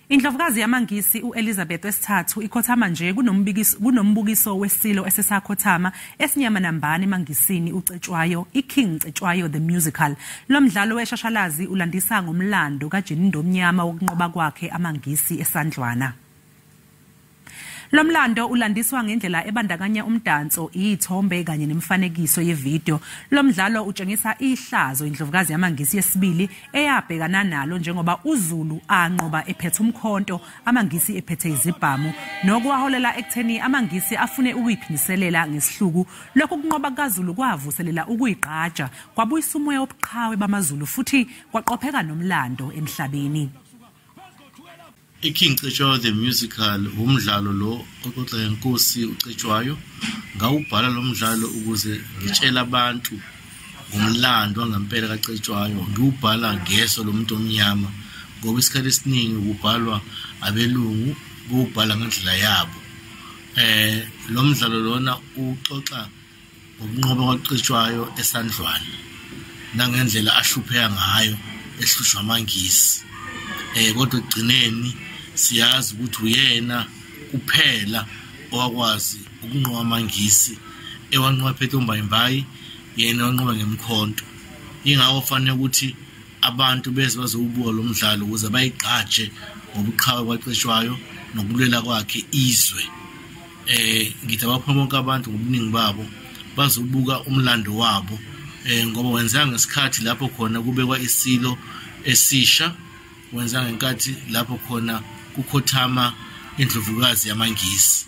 Indlovukazi yamaNgisi uElizabeth wesithathu ikhothama nje kunombukiso wesilo esesakhothama esinyama nambani emaNgisini uCetshwayo, iKing Cetshwayo the Musical. Lo mdlalo weshashalazi ulandisa ngomlando kaJinindo Omnyama wokunqoba kwakhe amaNgisi eSandlwana. Lo mlando ulandiswa ngendlela ebandakanya umdanso, iy'thombe kanye nemifanekiso yevidiyo. Lo mdlalo utshengisa ihlazo indlovukazi yamaNgisi yesibili eyabhekana nalo njengoba uZulu anqoba ephethe umkhonto, amaNgisi ephethe izibhamu, nokwaholela ekutheni amaNgisi afune ukuyiphindiselela ngesihluku. Lokhu kunqoba kukaZulu kwavuselela ukuyigqaja, kwabuyisa umoya wobuqhawe bamaZulu futhi kwaqopheka nomlando emhlabeni. I-King Cetshwayo the Musical umdlalo lo oxoxa ngenkosi uCetshwayo. Ngawubhala lo mdlalo ukuze ngitshele abantu ngomlando wangempela kaCetshwayo. Ngiwubhala ngeso lomuntu omnyama ngoba isikhathi esiningi kubhalwa abelungu, bowubhala ngendlela yabo. Lo mdlalo lona uxoxa ngokunqoba kwaCetshwayo eSandlwana nangendlela ahlupheka ngayo ehlushwa amaNgisi. Kodwa ekugcineni siyazi ukuthi uyena kuphela owakwazi ukunqoba amaNgisi, ewanqoba phethe umbayimbayi, yena wanqoba ngemkhonto. Yingakho kufanele ukuthi abantu beze bazowubuka lo mdlalo ukuze bayigqaje ngobuqhawe kwaCetshwayo nokulwela kwakhe izwe. Ngithi abaphuma bonke abantu ngobuningi babo bazobuka umlando wabo, ngoba wenzeka ngesikhathi lapho khona kubekwa isilo esisha, wenza ngenkathi lapho khona kukhothama indlovukazi yamaNgisi.